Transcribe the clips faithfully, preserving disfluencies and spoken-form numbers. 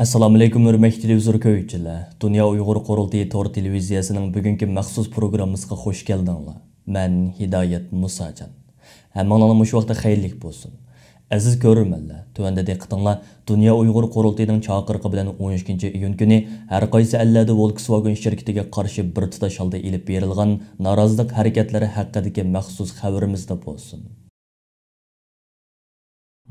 ئەسسالامۇئەلەيكۇم، ھۆرمەتلىك تېلېۋىزور كۆرگۈچىلەر! دۇنيا ئۇيغۇر قۇرۇلتىيى تور تېلېۋىزىيەسىنىڭ بۈگۈنكى مەخسۇس پروگراممىسىغا خۇش كەلدىڭلار. مەن ھىدايەت مۇساجان. ھەممىڭلارنىڭ مۇشۇ ۋاقتى خەيرلىك بولسۇن. ئەزىز كۆرۈرمەنلەر، تۆۋەندە دىققىتىڭلار دۇنيا ئۇيغۇر قۇرۇلتىيىنىڭ چاقىرىقى بىلەن ئون ئىككىنچى ئىيۇن كۈنى ھەر قايسى ئەللەردە ۋولكسۋاگېن شىركىتىگە قارشى بىر تۇتاش ھالدا ئېلىپ بېرىلغان نارازىلىق ھەرىكەتلىرى ھەققىدىكى مەخسۇس خەۋىرىمىزدە بولسۇن.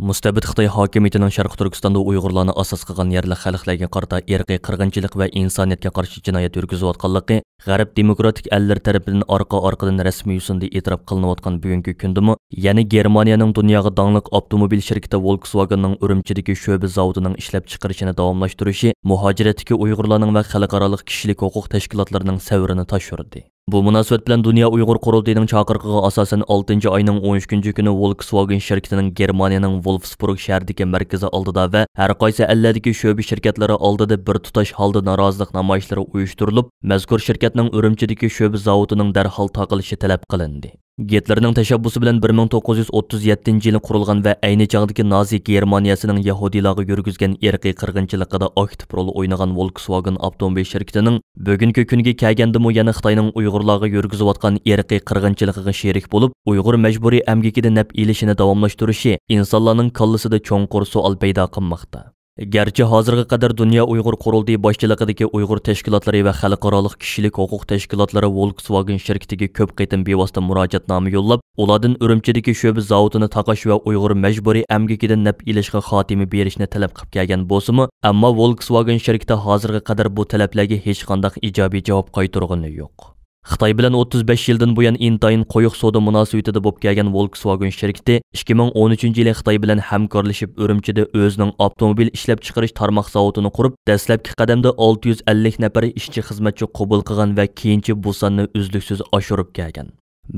مۇستەبىت خىتاي ھاكىمىيىتىنىڭ شەرقىي تۈركىستاندا ئۇيغۇرلارنى ئاساس قىلغان يەرلىك خەلقلەرگە قارىتا ئىرقىي قىرغىنچىلىق ۋە ئىنسانىيەتكە قارشى جىنايەت يۈرگۈزۈۋاتقانلىقى غەرب دېموكراتىك ئەللىرى تەرىپىدىن ئارقا-ئارقىدىن رەسمىي يۈزىدە ئېتىراپ قىلىنىۋاتقان بۈگۈنكى كۈندىمۇ، يەنى گېرمانىيەنىڭ دۇنياغا داڭلىق ئاپتوموبىل شىركىتى ۋولكسۋاگېننىڭ ئۈرۈمچىدىكى شۆبە زاۋۇتىنىڭ ئىشلەپچىقىرىشىنى داۋاملاشتۇرۇشى مۇھاجىرەتتىكى ئۇيغۇرلارنىڭ ۋە خەلقئارالىق كىشىلىك ھوقۇق تەشكىلاتلىرىنىڭ سەۋرىنى تاشۇردى. بۇ مۇناسىۋەت بىلەن دۇنيا ئۇيغۇر قۇرۇلتىيىنىڭ چاقىرىقىغا ئاساسەن، ئالتىنچى ئاينىڭ ئون ئۈچىنچى كۈنى ۋولكسۋاگېن شىركىتىنىڭ گېرمانىيەنىڭ ۋولفسبۇرگ شەھىرىدىكى مەركىزى ئالدىدا ۋە ھەر قايسى ئەللەردىكى شۆبە شىركەتلىرى ئالدىدا بىر تۇتاش ھالدا نارازىلىق نامايىشلىرى ئۇيۇشتۇرۇلۇپ، مەزكۇر شىركەتنىڭ ئۈرۈمچىدىكى شۆبە زاۋۇتىنىڭ دەرھال تاقىلىشى تەلەپ قىلىندى. گىتلېرنىڭ تەشەببۇسى بىلەن بىر مىڭ توققۇز يۈز ئوتتۇز يەتتىنچى يىلى قۇرۇلغان ۋە ئەينى چاغدىكى نازى گېرمانىيەسىنىڭ يەھۇدىيلارغا يۈرگۈزگەن ئىرقىي قىرغىنچىلىقىدا ئاكتىپ رول ئوينىغان ۋولكسۋاگېن ئاپتوموبىل شىركىتىنىڭ بۈگۈنكى كۈنگە كەلگەندىمۇ يەنە خىتاينىڭ ئۇيغۇرلارغا يۈرگۈزۈۋاتقان ئىرقىي قىرغىنچىلىقىغا شېرىك بولۇپ، ئۇيغۇر مەجبۇرىي ئەمگىكىدە نەپ ئېلىشىنى داۋاملاشتۇرۇشى ئىنسانلارنىڭ كاللىسىدا چوڭقۇر سوئال پەيدا قىلماقتا. گەرچە ھازىرغا قەدەر دۇنيا ئۇيغۇر قۇرۇلتىيى باشچىلىقىدىكى ئۇيغۇر تەشكىلاتلىرى ۋە خەلقئارالىق كىشىلىك ھوقۇق تەشكىلاتلىرى ۋولكسۋاگېن شىركىتىگە كۆپ قېتىم بىۋاسىتە مۇراجىئەتنامە يوللاپ، ئۇلاردىن ئۈرۈمچىدىكى شۆبە زاۋۇتىنى تاقاش ۋە ئۇيغۇر مەجبۇرىي ئەمگىكىدىن نەپ ئېلىشقا خاتىمە بېرىشنى تەلەپ قىلىپ كەلگەن بولسىمۇ، ئەمما ۋولكسۋاگېن شىركىتى ھازىرغا قەدەر بۇ تەلەپلەرگە ھېچقانداق ئىجابىي جاۋاب قايتۇرغىنى يوق. خىتاي بىلەن ئوتتۇز بەش يىلدىن بۇيان ئىنتايىن قويۇق سودا مۇناسىۋىتىدە بولۇپ كەلگەن ۋولكسۋاگېن شىركىتى ئىككى مىڭ ئون ئۈچىنچى يىلى خىتاي بىلەن ھەمكارلىشىپ ئۈرۈمچىدە ئۆزىنىڭ ئاپتوموبىل ئىشلەپچىقىرىش تارماق زاۋۇتىنى قۇرۇپ، دەسلەپكى قەدەمدە ئالتە يۈز ئەللىك نەپەر ئىشچى خىزمەتچى قوبۇل قىلغان ۋە كېيىنچە بۇ ساننى ئۈزلۈكسىز ئاشۇرۇپ كەلگەن.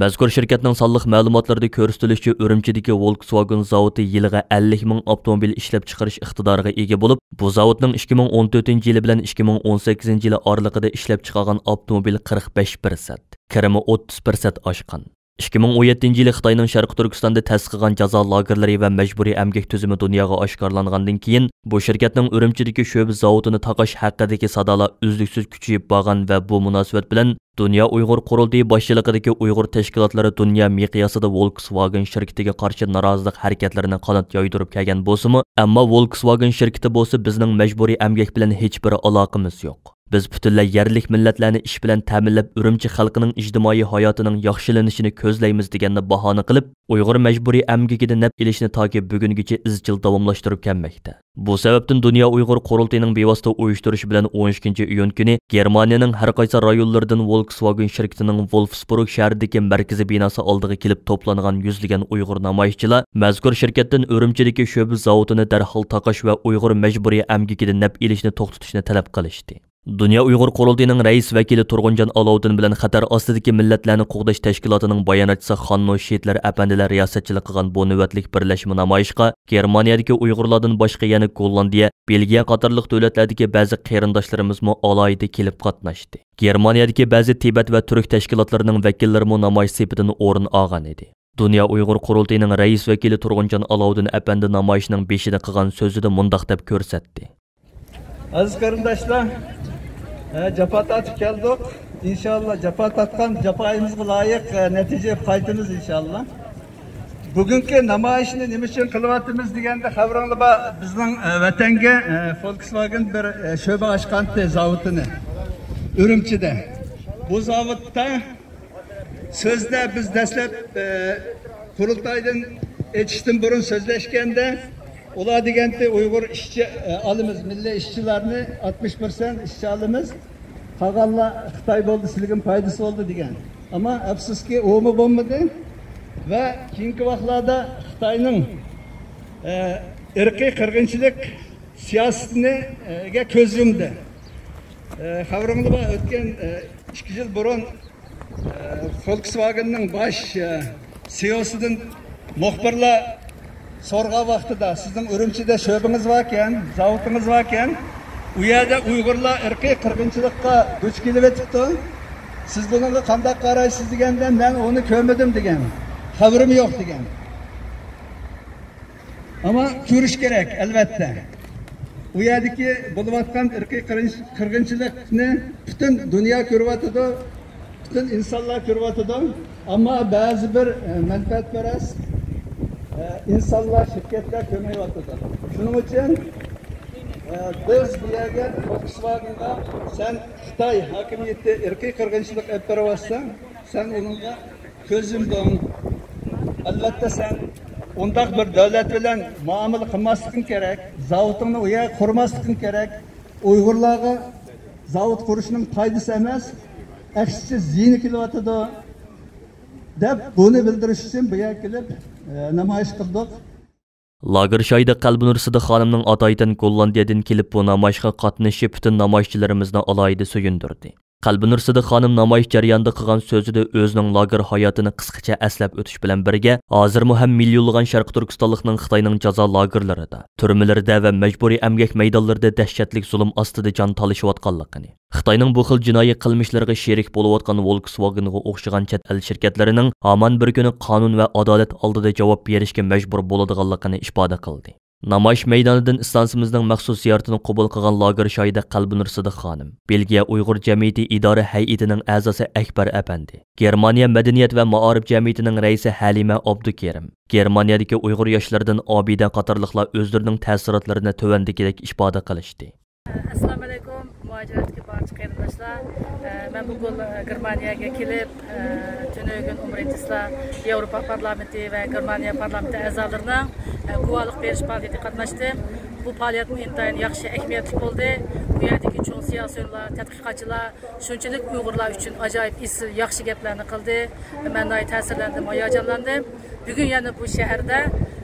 مەزكۇر شىركەتنىڭ سانلىق مەلۇماتلىرىدا كۆرسىتىلىشىچە، ئۈرۈمچىدىكى ۋولكسۋاگېن زاۋۇتى يىلىغا ئەللىك مىڭ ئاپتوموبىل ئىشلەپچىقىرىش ئىقتىدارىغا ئىگە بولۇپ، بۇ زاۋۇتنىڭ ئىككى مىڭ ئون تۆتىنچى يىلى بىلەن ئىككى مىڭ ئون سەككىزىنچى يىلى ئارىلىقىدا ئىشلەپچىقارغان ئاپتوموبىل قىرىق بەش پىرسەنت، كىرىمى ئوتتۇز پىرسەنت ئاشقان. ئىككى مىڭ ئون يەتتىنچى يىلى خىتاينىڭ شەرقىي تۈركىستاندا تەسىس قىلغان جازا لاگېرلىرى ۋە مەجبۇرىي ئەمگەك تۈزۈمى دۇنياغا ئاشكارىلانغاندىن كېيىن، بۇ شىركەتنىڭ ئۈرۈمچىدىكى شۆبە زاۋۇتىنى تاقاش ھەققىدىكى سادالار ئۈزلۈكسىز كۈچىيىپ بارغان ۋە بۇ مۇناسىۋەت بىلەن دۇنيا ئۇيغۇر قۇرۇلتىيى باشچىلىقىدىكى ئۇيغۇر تەشكىلاتلىرى دۇنيا مىقياسىدا ۋولكسۋاگېن شىركىتىگە قارشى نارازىلىق ھەرىكەتلىرىنى قانات يايدۇرۇپ كەلگەن بولسىمۇ، ئەمما ۋولكسۋاگېن شىركىتى بولسا بىزنىڭ مەجبۇرىي ئەمگەك بىلەن ھېچبىر ئالاقىمىز يوق. بىز پۈتۈنلەي يەرلىك مىللەتلەرنى ئىش بىلەن تەمىنلەپ، ئۈرۈمچى خەلقىنىڭ ئىجتىمائىي ھاياتىنىڭ ياخشىلىنىشىنى كۆزلەيمىز دېگەننى باھانە قىلىپ، ئۇيغۇر مەجبۇرىي ئەمگىكىدە نەپ ئېلىشنى تاكى بۈگۈنگىچە ئىزچىل داۋاملاشتۇرۇپ كەلمەكتە. بۇ سەۋەبتىن دۇنيا ئۇيغۇر قۇرۇلتىيىنىڭ بىۋاسىتە ئۇيۇشتۇرۇشى بىلەن ئون ئىككىنچى ئىيۇن كۈنى گېرمانىيەنىڭ ھەر قايسى رايونلىرىدىن ۋولكسۋاگېن شىركىتىنىڭ ۋولفسبۇرگ شەھىرىدىكى مەركىزىي بىناسى ئالدىغا كېلىپ توپلانغان يۈزلىگەن ئۇيغۇر نامايىشچىلار مەزكۇر شىركەتتىن ئۈرۈمچىدىكى شۆبە زاۋۇتىنى دەرھال تاقاش ۋە ئۇيغۇر مەجبۇرىي ئەمگىكىدىن نەپ ئېلىشنى توختىتىشنى تەلەپ قىلىشتى. دۇنيا ئۇيغۇر قۇرۇلتىيىنىڭ رەئىس ۋەكىلى تۇرغۇنجان ئالاۋۇدىن بىلەن خەتەر ئاستىدىكى مىللەتلەرنى قوغداش تەشكىلاتىنىڭ باياناتچىسى خاننو شىتلېر ئەپەندىلەر رىياسەتچىلىك قىلغان بۇ نۆۋەتلىك بىرلەشمە نامايىشقا گېرمانىيەدىكى ئۇيغۇرلاردىن باشقا يەنە گوللاندىيە، بېلگىيە قاتارلىق دۆلەتلەردىكى بەزى قېرىنداشلىرىمىزمۇ ئالاھىدە كېلىپ قاتناشتى. گېرمانىيەدىكى بەزى تىبەت ۋە تۈرك تەشكىلاتلىرىنىڭ ۋەكىللىرىمۇ نامايىش سېپىدىن ئورۇن ئالغان ئىدى. دۇنيا ئۇيغۇر قۇرۇلتىيىنىڭ رەئىس ۋەكىلى تۇرغۇنجان ئالاۋۇدىن ئەپەندى نامايىشنىڭ بېشىدا قىلغان سۆزىدە مۇنداق دەپ كۆرسەتتى. ئەزىز قېرىنداشلار، ئە، جاپا تارتىپ كەلدۇق. ئىنشاللا جاپا تارتقان جاپايىمىزغا لايىق، ئە، نەتىجە ئېلىپ قايتىمىز ئىنشاللا. بۈگۈنكى نامايىشنى نېمە ئۈچۈن قىلىۋاتىمىز دېگەندە، خەۋىرىڭلار بار، بىزنىڭ، ئە، ۋەتەنگە، ئە، فولكسۋاگېن بىر، ئە، شۆبە ئاچقانتى زاۋۇتىنى ئۈرۈمچىدە. بۇ زاۋۇتتا سۆزدە بىز دەسلەپ، ئە، قۇرۇلتايدىن ئېچىشتىن بۇرۇن سۆزلەشكەندە، ئۇلار دېگەنتى، ئۇيغۇر ئىشچى، ئە، ئالىمىز، مىللىي ئىشچىلارنى ئاتمىش پىرسەنت ئىشچى ئالىمىز، قالغانلار خىتاي بولدى، سىلىگىمۇ پايدىسى بولدى دېگەن. ئەمما ئەپسۇسكى، ئۇمۇ بولمىدى ۋە كېيىنكى ۋاقىتلاردا خىتاينىڭ، ئە، ئىرقىي قىرغىنچىلىق سىياسىتىنى، ئە، گە كۆز يۇمدى. ئە، خەۋىرىڭلار بار، ئۆتكەن، ئە، ئىككى يىل بۇرۇن، ئە، فولكسۋاگېننىڭ باش، ئە، سىئوسىدىن مۇخبىرلار سورىغان ۋاقتىدا، سىزنىڭ ئۈرۈمچىدە شۆبىڭىز باركەن، زاۋۇتىڭىز باركەن، ئۇ يەردە ئۇيغۇرلار ئىرقىي قىرغىنچىلىققا دۇچ كېلىۋېتىپتۇ، سىز بۇنىڭغا قانداق قارايسىز دېگەندە، مەن ئۇنى كۆرمىدىم دېگەن، خەۋىرىم يوق دېگەن. ئەمما كۆرۈش كېرەك، ئەلۋەتتە. بۇ يەردىكى بولۇۋاتقان ئىرقىي قىرىنچ-، قىرغىنچىلىقنى پۈتۈن دۇنيا كۆرۈۋاتىدۇ، پۈتۈن ئىنسانلار كۆرۈۋاتىدۇ. ئەمما بەزى بىر، ئە، مەنپەئەتپەرەس، ئە، ئىنسانلار، شىركەتلەر كۆرمەيۋاتىدۇ. شۇنىڭ ئۈچۈن، ئە، بىز بۇ يەرگە، فولكسۋاگېنغا، سەن خىتاي ھاكىمىيىتى ئىرقىي قىرغىنچىلىق ئېلىپ بېرىۋاتسا، سەن ئۇنىڭغا كۆز يۇمدۇڭ. ئەلۋەتتە، سەن ئۇنداق بىر دۆلەت بىلەن مۇئامىلە قىلماسلىقىڭ كېرەك. زاۋۇتۇڭنى ئۇ يەرگە قۇرماسلىقىڭ كېرەك. ئۇيغۇرلارغا زاۋۇت قۇرۇشنىڭ پايدىسى ئەمەس، ئەكسىچە زىيىنى كېلىۋاتىدۇ، دەپ بۇنى بىلدۈرۈش ئۈچۈن بۇ يەرگە كېلىپ، ئە، نامايىش قىلدۇق. لاگېر شاھىدى قەلبىنۇر سىدىق خانىمنىڭ ئاتايىتەن گوللاندىيەدىن كېلىپ بۇ نامايىشقا قاتنىشىشى پۈتۈن نامايىشچىلىرىمىزنى ئالاھىدە سۆيۈندۈردى. قەلبىنۇر سىدىق خانىم نامايىش جەريانىدا قىلغان سۆزىدە ئۆزىنىڭ لاگېر ھاياتىنى قىسقىچە ئەسلەپ ئۆتۈش بىلەن بىرگە، ھازىرمۇ ھەم مىليونلىغان شەرقىي تۈركىستانلىقنىڭ خىتاينىڭ جازا لاگېرلىرىدا، تۈرمىلىرىدە ۋە مەجبۇرىي ئەمگەك مەيدانلىرىدا دەھشەتلىك زۇلۇم ئاستىدا جان تالىشىۋاتقانلىقىنى، خىتاينىڭ بۇ خىل جىنايى قىلمىشلىرىغا شېرىك بولۇۋاتقان ۋولكسۋاگېنغا ئوخشىغان چەت ئەل شىركەتلىرىنىڭ ھامان بىر كۈنى قانۇن ۋە ئادالەت ئالدىدا جاۋاب بېرىشكە مەجبۇر بولىدىغانلىقىنى ئىپادە قىلدى. نامايىش مەيدانىدىن ئىستانسىمىزنىڭ مەخسۇس زىيارىتىنى قوبۇل قىلغان لاگېر شاھىدى قەلبىنۇر سىدىق خانىم، بېلگىيە ئۇيغۇر جەمئىيىتى ئىدارە ھەيئىتىنىڭ ئەزاسى ئەكبەر ئەپەندى، گېرمانىيە مەدەنىيەت ۋە مائارىپ جەمئىيىتىنىڭ رەئىسى ھەلىمە ئابدۇكېرىم، گېرمانىيەدىكى ئۇيغۇر ياشلىرىدىن ئابىدە قاتارلىقلار ئۆزلىرىنىڭ تەسىراتلىرىنى تۆۋەندىكىدەك ئىپادە قىلىشتى. ئەسسالامۇئەلەيكۇم، مۇھاجىرەتتىكى بارچە قېرىنداشلار. ئە، مەن بۈگۈن، ئە، گېرمانىيەگە كېلىپ، ئە، تۈنۈگۈن ئون بىرىنچى چىسلا ياۋروپا پارلامېنتى ۋە گېرمانىيە پارلامېنتى ئەزالىرىنىڭ، ئە، گۇۋاھلىق بېرىش پائالىيىتىگە قاتناشتىم. بۇ پائالىيەتمۇ ئىنتايىن ياخشى، ئەھمىيەتلىك بولدى. بۇ يەردىكى چوڭ سىياسىيونلار، تەتقىقاتچىلار شۇنچىلىك ئۇيغۇرلار ئۈچۈن ئاجايىپ ئېسىل، ياخشى گەپلەرنى قىلدى. مەن ناھايىتى تەسىرلەندىم، ھاياجانلاندىم. بۈگۈن يەنە بۇ شەھەردە،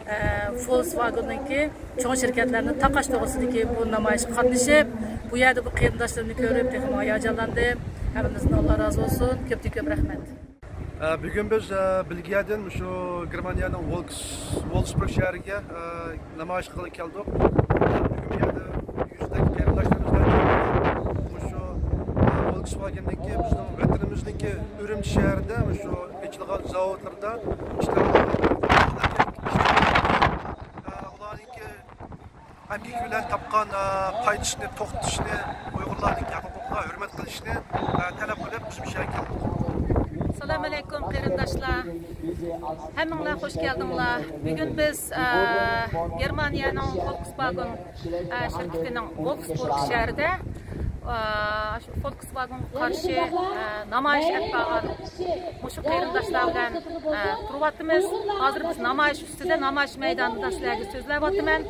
ئە، فولكسۋاگېننىڭكى چوڭ شىركەتلەرنى تاقاش توغرىسىدىكى بۇ نامايىشقا قاتنىشىپ، بۇ يەردە بۇ قېرىنداشلىرىمنى كۆرۈپ، تېخىمۇ ھاياجانلاندىم. ھەممىڭىزدىن ئاللا رازى بولسۇن. كۆپتىن كۆپ رەھمەت. ئە، بۈگۈن بىز، ئە، بېلگىيەدىن مۇشۇ گېرمانىيەنىڭ ۋولكس-، ۋولفسبۇرگ شەھىرىگە، ئە، نامايىش قىلغىلى كەلدۇق. بۈگۈن بۇ يەردە يۈزدەك قېرىنداشلىرىمىز بىلەن مۇشۇ، ئە، ۋولكسۋاگېننىڭكى بىزنىڭ ۋەتىنىمىزنىڭكى ئۈرۈمچى شەھىرىدە مۇشۇ ئېچىلغان زاۋۇتلىرىدا ئىشلەۋاتقان، ئە، ئۇلارنىڭكى ئەمگىكى بىلەن تاپقان، ئە، پايدىسىنى توختىتىشنى، ئۇيغۇرلارنىڭكى ھوقۇقىغا ھۆرمەت قىلىشنى، ئە، تەلەپ قىلىپ بىز مۇشۇ يەرگە كەلدۇق. ئەسسالامۇئەلەيكۇم قېرىنداشلار. ھەممىڭلار خوش كەلدىڭلار. بۈگۈن بىز، ئە، گېرمانىيەنىڭ فولكسۋاگېن، ئە، شىركىتىنىڭ ۋولفسبۇرگ شەھىرىدە، ئە، شۇ فولكسۋاگېنغا قارشى، ئە، نامايىش ئېلىپ بارغان مۇشۇ قېرىنداشلار بىلەن، ئە، تۇرۇۋاتىمىز. ھازىر بىز نامايىش ئۈستىدە، نامايىش مەيدانىدا سىلەرگە سۆزلەۋاتىمەن.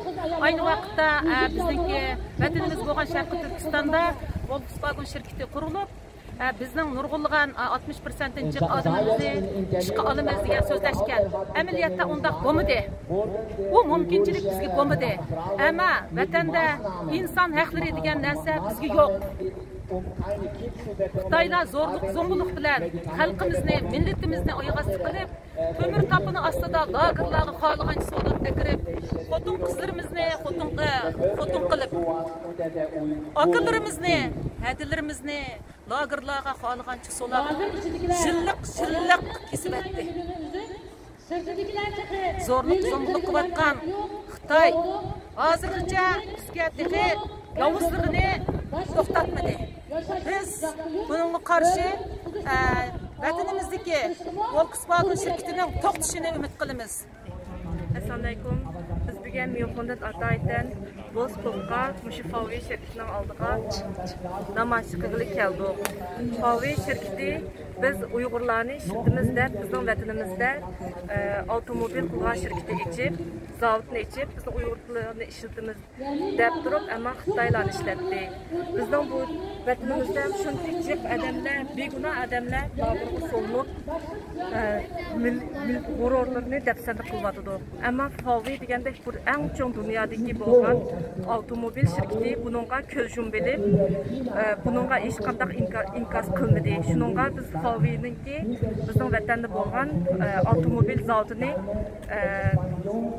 ئاينى ۋاقىتتا، ئە، بىزنىڭكى ۋەتىنىمىز بولغان شەرقىي تۈركىستاندا ۋولفسۋاگېن شىركىتى قۇرۇلۇپ، ئە، بىزنىڭ نۇرغۇنلىغان، ئە، ئاتمىش پىرسەنتتىن جىق ئادىمىمىزنى ئىشقا ئالىمىز دېگەن سۆزلەشكەن. ئەمەلىيەتتە ئۇنداق بولمىدى. ئۇ مۇمكىنچىلىك بىزگە بولمىدى. ئەمما ۋەتەندە ئىنسان ھەقلىرى دېگەن نەرسە بىزگە يوق. خىتايلار زورلۇق، زومىلىق بىلەن خەلقىمىزنى، مىللىتىمىزنى ئاياغ ئاستى قىلىپ، تۆمۈر تاپىنى ئاستىدا لاگېرلارغا خالىغانچە سولاپ ئەكىرىپ، خوتۇن قىزلىرىمىزنى خوتۇن، خوتۇن قىلىپ، ئاكىلىرىمىزنى، ھەدىلىرىمىزنى لاگېرلارغا خالىغانچە سولاپ، يىللىق، يىللىق كېسىۋەتتى. زورلۇق، زومىلىق قىلىۋاتقان خىتاي ھازىرغىچە بىزگە تېخى ياۋۇزلۇقىنى توختاتمىدى. بىز بۇنىڭغا قارشى، ئە، ۋەتىنىمىزدىكى ۋولكسۋاگېن شىركىتىنىڭ توختىشىنى ئۈمىد قىلىمىز. ئەسسالامۇئەلەيكۇم. بىز بۈگۈن ميۇنخېندىن ئاتايىتەن ۋولفسبۇرگقا مۇشۇ فاۋې شىركىتىنىڭ ئالدىغا نامايىش قىلغىلى كەلدۇق. فاۋې شىركىتى بىز ئۇيغۇرلارنى ئىشلىتىمىز دەپ، بىزنىڭ ۋەتىنىمىزدە، ئە، ئاپتوموبىل قىلغان شىركىتى ئېچىپ، زاۋۇتنى ئېچىپ، بىزنىڭ ئۇيغۇرلارنى ئىشلىتىمىز دەپ تۇرۇپ، ئەمما خىتايلارنى ئىشلەتتى. بىزنىڭ بۇ ۋەتىنىمىزدە شۇنچە جىق ئادەملەر، بىگۇناھ ئادەملەر لاگېرغا سولىنىپ، ئە، مىل-، مىل-، غۇرۇرلىرىنى دەپسەندە قىلىۋاتىدۇ. ئەمما فاۋې دېگەندەك بىر ئەڭ چوڭ دۇنيادىكى بولغان ئاپتوموبىل شىركىتى بۇنىڭغا كۆز يۇمۇۋېلىپ، ئە، بۇنىڭغا ھېچقانداق ئىنكا-، ئىنكاس قىلمىدى. شۇنىڭغا بىز فاۋېنىڭكى بىزنىڭ ۋەتەندە بولغان، ئە، ئاپتوموبىل زاۋۇتىنى، ئە،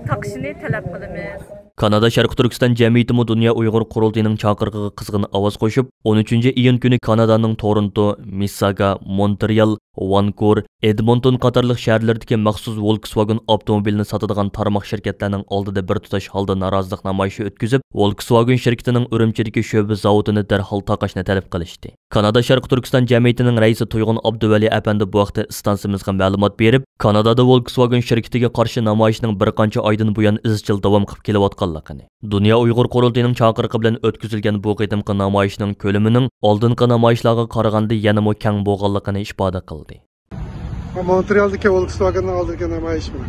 تاقىشىنى تەلەپ قىلىمىز. كانادا شەرقىي تۈركىستان جەمئىيىتىمۇ دۇنيا ئۇيغۇر قۇرۇلتىيىنىڭ چاقىرىقىغا قىزغىن ئاۋاز قوشۇپ، ئون ئۈچىنچى ئىيۇن كۈنى كانادانىڭ تورونتو، مىسساگا، مونترېئال، ۋانكۇۋېر، ئېدمونتون قاتارلىق شەھەرلەردىكى مەخسۇس ۋولكسۋاگېن ئاپتوموبىلىنى ساتىدىغان تارماق شىركەتلەرنىڭ ئالدىدا بىر تۇتاش ھالدا نارازىلىق نامايىشى ئۆتكۈزۈپ، ۋولكسۋاگېن شىركىتىنىڭ ئۈرۈمچىدىكى شۆبە زاۋۇتىنى دەرھال تاقاشنى تەلەپ قىلىشتى. كانادا شەرقىي تۈركىستان جەمئىيىتىنىڭ رەئىسى تۇيغۇن ئابدۇۋەلى ئەپەندى بۇ ھەقتە ئىستانسىمىزغا مەلۇمات بېرىپ، كانادادا ۋولكسۋاگېن شىركىتىگە قارشى نامايىشنىڭ بىر قانچە ئايدىن بۇيان ئىزچىل داۋام قىلىپ كېلىۋاتقانلىقىنى، دۇنيا ئۇيغۇر قۇرۇلتىيىنىڭ چاقىرىقى بىلەن ئۆتكۈزۈلگەن بۇ قېتىمقى نامايىشنىڭ كۆلىمىنىڭ ئالدىنقى نامايىشلارغا قارىغاندا يەنىمۇ كەڭ بولغانلىقىنى ئىپادە قىلدى. مونترېئالدىكى ۋولكسۋاگېننىڭ ئالدىدىكى نامايىش بۇ.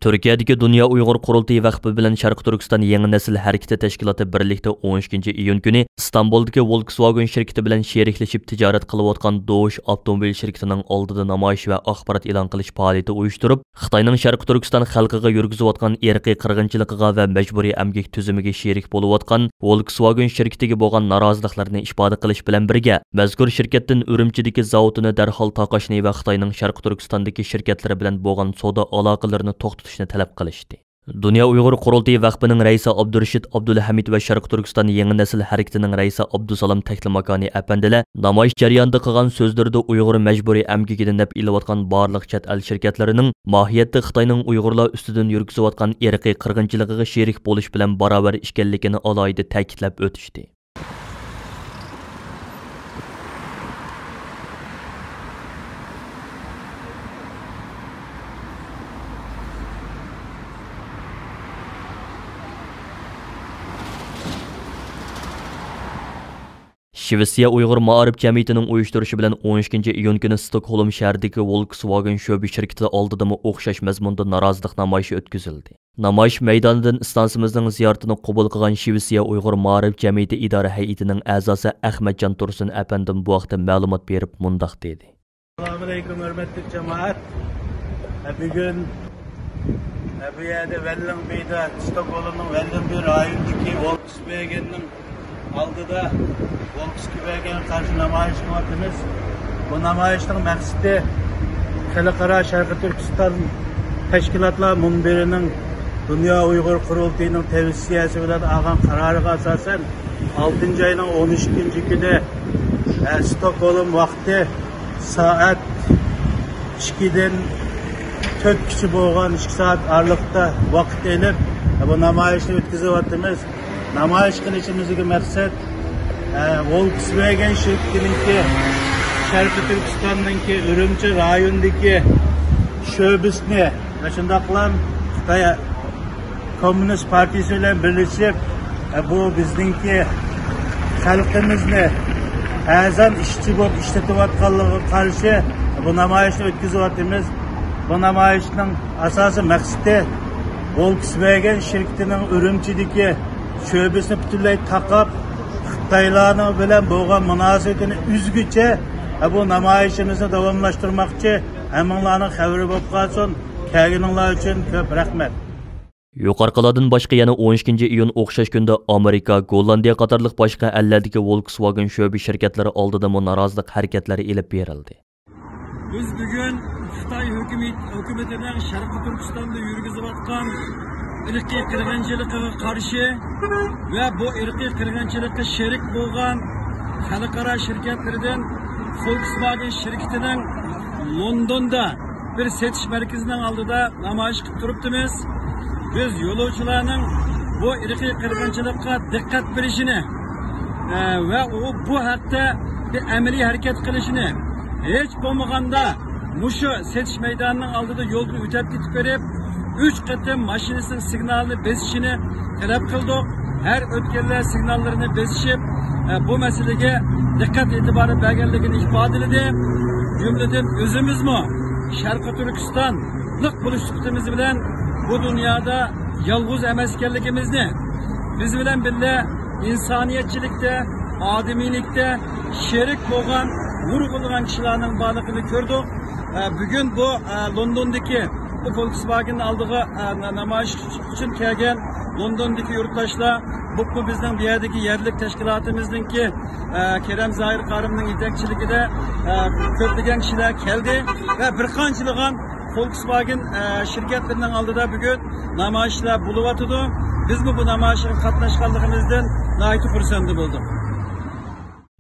تۈركىيەدىكى دۇنيا ئۇيغۇر قۇرۇلتىيى ۋەقپى بىلەن شەرقىي تۈركىستان يېڭى نەسىل ھەرىكىتى تەشكىلاتى بىرلىكتە ئون ئىككىنچى ئىيۇن كۈنى ئىستانبۇلدىكى ۋولكسۋاگېن شىركىتى بىلەن شېرىكلىشىپ تىجارەت قىلىۋاتقان دوش ئاپتوموبىل شىركىتىنىڭ ئالدىدا نامايىش ۋە ئاخبارات ئېلان قىلىش پائالىيىتى ئۇيۇشتۇرۇپ، خىتاينىڭ شەرقىي تۈركىستان خەلقىگە يۈرگۈزۈۋاتقان ئىرقىي قىرغىنچىلىقىغا ۋە مەجبۇرىي ئەمگەك تۈزۈمىگە شېرىك بولۇۋاتقان ۋولكسۋاگېن شىركىتىگە بولغان نارازىلىقلىرىنى ئىپادە قىلىش بىلەن بىرگە، مەزكۇر شىركەتتىن ئۈرۈمچىدىكى زاۋۇتىنى دەرھال تاقاشنى ۋە خىتاينىڭ شەرقىي تۈركىستاندىكى شىركەتلىرى بىلەن بولغان سودا ئالاقىلىرىنى توختىتىشنى تەلەپ قىلىشتى. دۇنيا ئۇيغۇر قۇرۇلتىيى ۋەقپىنىڭ رەئىسى ئابدۇرېشىت ئابدۇلھەمىد ۋە شەرقىي تۈركىستان يېڭى نەسىل ھەرىكىتىنىڭ رەئىسى ئابدۇسالام تەكلىماكانى ئەپەندىلەر نامايىش جەريانىدا قىلغان سۆزلىرىدە ئۇيغۇر مەجبۇرىي ئەمگىكىدىن نەپ ئېلىۋاتقان بارلىق چەت ئەل شىركەتلىرىنىڭ ماھىيەتتە خىتاينىڭ ئۇيغۇرلار ئۈستىدىن يۈرگۈزۈۋاتقان ئىرقىي قىرغىنچىلىقىغا شېرىك بولۇش بىلەن باراۋەر ئىكەنلىكىنى ئالاھىدە تەكىتلەپ ئۆتۈشتى. شىۋېتسىيە ئۇيغۇر مائارىپ جەمئىيىتىنىڭ ئۇيۇشتۇرۇشى بىلەن ئون ئىككىنچى ئىيۇن كۈنى ستوكھولم شەھىرىدىكى ۋولكسۋاگېن شۆبە شىركىتى ئالدىدىمۇ ئوخشاش مەزمۇندا نارازىلىق نامايىشى ئۆتكۈزۈلدى. نامايىش مەيدانىدىن ئىستانسىمىزنىڭ زىيارىتىنى قوبۇل قىلغان شىۋېتسىيە ئۇيغۇر مائارىپ جەمئىيىتى ئىدارە ھەيئىتىنىڭ ئەزاسى ئەخمەتجان تۇرسۇن ئەپەندىم بۇ ھەقتە مەلۇمات بېرىپ مۇنداق دېدى. ئەسسالامۇئەلەيكۇم، ھۆرمەتلىك جامائەت! بۈگۈن بۇ يەردە ۋەللىڭبىدا، ستوكھولمنىڭ ۋەللىڭبى رايونىدىكى ۋولكسۋاگېننىڭ ئالدىدا ۋولكسۋاگېنگە قارشى نامايىش قىلىۋاتىمىز. بۇ نامايىشنىڭ مەقسىتى خەلقئارا شەرقىي تۈركىستان تەشكىلاتلار مۇنبىرىنىڭ دۇنيا ئۇيغۇر قۇرۇلتىيىنىڭ تەۋسىيەسى بىلەن ئالغان قارارىغا ئاساسەن، ئالتىنچى ئاينىڭ ئون ئىككىنچى كۈنى، ئە، ستوكھولم ۋاقتى سائەت ئىككىدىن تۆتكىچە بولغان ئىككى سائەت ئارىلىقتا ۋاقىت ئېلىپ، بۇ نامايىشنى ئۆتكۈزۈۋاتىمىز. نامايىش قىلىشىمىزدىكى مەقسەت، ئە، ۋولكسۋاگېن شىركىتىنىڭكى شەرقىي تۈركىستاننىڭكى ئۈرۈمچى رايونىدىكى شۆبىسىنى ۋە شۇنداقلا خىتاي كوممۇنىست پارتىيىسى بىلەن بىرلىشىپ، بۇ بىزنىڭكى خەلقىمىزنى ئەرزان ئىشچى بولۇپ ئىشلىتىۋاتقانلىقىغا قارشى بۇ نامايىشنى ئۆتكۈزۈۋاتىمىز. بۇ نامايىشنىڭ ئاساسىي مەقسىتى ۋولكسۋاگېن شىركىتىنىڭ ئۈرۈمچىدىكى شۆبىسىنى پۈتۈنلەي تاقاپ، خىتايلارنىڭ بىلەن بولغان مۇناسىۋىتىنى ئۈزگۈچە بۇ نامايىشىمىزنى داۋاملاشتۇرماقچى. ھەممىڭلارنىڭ خەۋىرى بولۇپ قالسۇن. كەلگىنىڭلار ئۈچۈن كۆپ رەھمەت. يۇقىرىقىلاردىن باشقا يەنە ئون ئىككىنچى ئىيۇن ئوخشاش كۈندە ئامېرىكا، گوللاندىيە قاتارلىق باشقا ئەللەردىكى ۋولكسۋاگېن شۆبە شىركەتلىرى ئالدىدىمۇ نارازىلىق ھەرىكەتلىرى ئېلىپ بېرىلدى. بىز بۈگۈن خىتاي ھۆكۈمىتى، ھۆكۈمىتىنىڭ شەرقىي تۈركىستاندا يۈرگۈزۈۋاتقان ئىرقىي قىرغىنچىلىقىغا قارشى ۋە بۇ ئىرقىي قىرغىنچىلىققا شېرىك بولغان خەلقئارا شىركەتلىرىدىن فولكسۋاگېن شىركىتىنىڭ لوندوندا بىر سېتىش مەركىزىنىڭ ئالدىدا نامايىش قىلىپ تۇرۇپتىمىز. بىز يولۇچىلارنىڭ بۇ ئىرقىي قىرغىنچىلىققا دىققەت بېرىشىنى، ئە، ۋە ئۇ بۇ ھەقتە بىر ئەمەلىي ھەرىكەت قىلىشىنى، ھېچ بولمىغاندا مۇشۇ سېتىش مەيدانىنىڭ ئالدىدا يولدىن ئۆتۈپ كېتىپ بېرىپ، ئۈچ قېتىم ماشىنىسىنىڭ سىگنالىنى بېسىشىنى تەلەپ قىلدۇق. ھەر ئۆتكەنلەر سىگناللىرىنى بېسىشىپ، ئە، بۇ مەسىلىگە دىققەت ئېتىبارى بەرگەنلىكىنى ئىپادىلىدى. جۈملىدىن ئۆزىمىزمۇ شەرقىي تۈركىستانلىق بولۇش سۈپىتىمىز بىلەن بۇ دۇنيادا يالغۇز ئەمەس ئىكەنلىكىمىزنى، بىز بىلەن بىللە ئىنسانىيەتچىلىكتە، ئادىمىيلىكتە شېرىك بولغان نۇرغۇنلىغان كىشىلەرنىڭ بارلىقىنى كۆردۇق. ئە، بۈگۈن بۇ، ئە، لوندوندىكى بۇ فولكسۋاگېن ئالدىغا، ئە، نا-، نامايىش ئۈچۈن كەلگەن لوندوندىكى يۇرتداشلار، بولۇپمۇ بىزنىڭ بۇ يەردىكى يەرلىك تەشكىلاتىمىزنىڭكى، ئە، كېرەم زاھىر قارىمنىڭ يېتەكچىلىكىدە، ئە، كۆپلىگەن كىشىلەر كەلدى ۋە بىر قانچىلىغان فولكسۋاگېن، ئە، شىركەتلىرىنىڭ ئالدىدا بۈگۈن نامايىشلار بولۇۋاتىدۇ. بىزمۇ بۇ نامايىشقا قاتناشقانلىقىمىزدىن ناھايىتى خۇرسەن بولدۇق.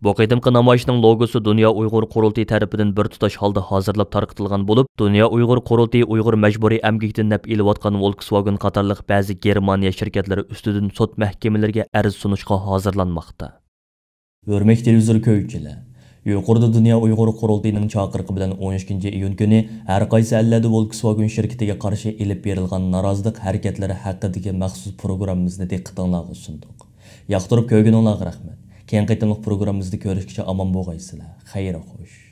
بۇ قېتىمقى نامايىشنىڭ لوگوسى دۇنيا ئۇيغۇر قۇرۇلتىيى تەرىپىدىن بىر تۇتاش ھالدا ھازىرلاپ تارقىتىلغان بولۇپ، دۇنيا ئۇيغۇر قۇرۇلتىيى ئۇيغۇر مەجبۇرىي ئەمگىكىدىن نەپ ئېلىۋاتقان ۋولكسۋاگېن قاتارلىق بەزى گېرمانىيە شىركەتلىرى ئۈستىدىن سوت مەھكىمىلىرىگە ئەرز سۇنۇشقا ھازىرلانماقتا. ھۆرمەتلىك تېلېۋىزور كۆرگۈچىلەر! يۇقىرىدا دۇنيا ئۇيغۇر قۇرۇلتىيىنىڭ چاقىرىقى بىلەن ئون ئىككىنچى ئىيۇن كۈنى ھەر قايسى ئەللەردە ۋولكسۋاگېن شىركىتىگە قارشى ئېلىپ بېرىلغان نارازىلىق ھەرىكەتلىرى ھەققىدىكى مەخسۇس پروگراممىمىزنى دىققىتىڭلارغا سۇندۇق. ياقتۇرۇپ كۆرگىنىڭلارغا رەھمەت. كېيىنكى قېتىملىق پروگراممىمىزدا كۆرۈشكىچە ئامان بولغايسىلەر. خەير خوش.